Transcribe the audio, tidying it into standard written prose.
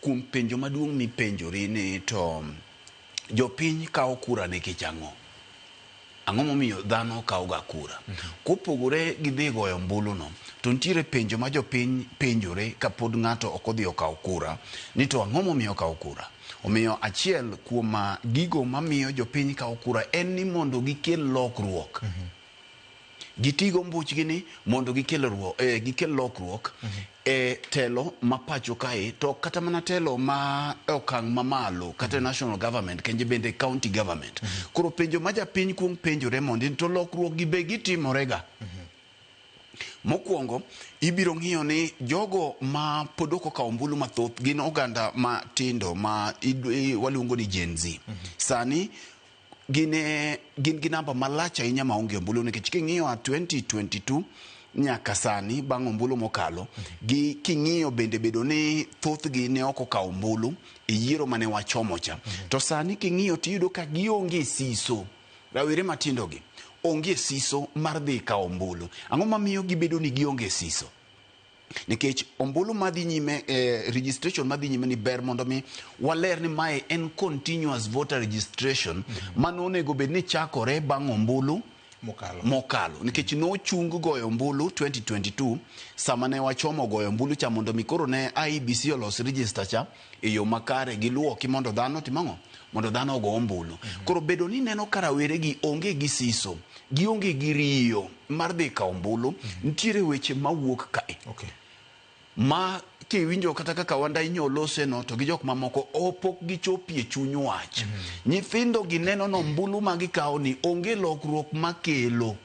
Kuom penjo maduong' mipenjori ni to jopiny kawo kura nikech ang'o? Ang'o momiyo dhano kawo ga kura? Kopogore gi dhi goyo ombulu no, to nitiere penjo ma jopiny penjore kapod ng'ato ok odhi okawo kura, ni to ang'o momiyo okawo kura? Omiyo achiel kuom gigo mamiyo jopiny kawo kura en ni mondo gikel lokruok. Giti gi ombuchgi ni mondo gikel, gikel lokruok e telo ma pacho kae to kata mana telo ma e okang' mamalo kata national government kenje bende county government. Koro penjo ma japiny kuong penjore mondi to lokruok gi be gitimore ga. Mokwongo ibiro ng'iyo ni jogo ma pod ok okawo ombulu mathoth gin oganda matindo ma waluongo ni Gen Z. Sani gin gin gi namba malach ahinya maonge ombulu nikech king'iyo a 2022 nyaka sani bang' ombulu mokalo gi king'iyo bende bedo ni thothgi ne ok okawo ombulu e yiero mane wachomo cha. To sani king'iyo tiyudo ka gionge siso. Rawere matindo gi onge siso mar dhi kawo ombulu. Ang'o mamiyo gibedo ni gionge siso? Nikech ombulu madhi nyime, registration madhi nyime ni ber mondo mi waler ni mae en continuous voter registration mano onego bed ni chakore bang' ombulu mokalo. Mokalo nikech nochung goyo ombulu 2022 sama ne wachomo goyo ombulu cha mondo mi koro ne IEBC olos register cha e yo makare giluoki mondo dhano otim ang'o? Mondo dhano ogo ombulu. Koro bedo ni neno ka rawere gi onge gi siso, gionge gi riyo mar dhi kawo ombulu, nitiere weche mawuok kae. Ma kiwinjo kata kaka Wandai nyolose no to gi jok mamoko pok gichopie chuny wach. Nyithindo gi neno no ombulu ma gikawo ni onge lokruok makelo.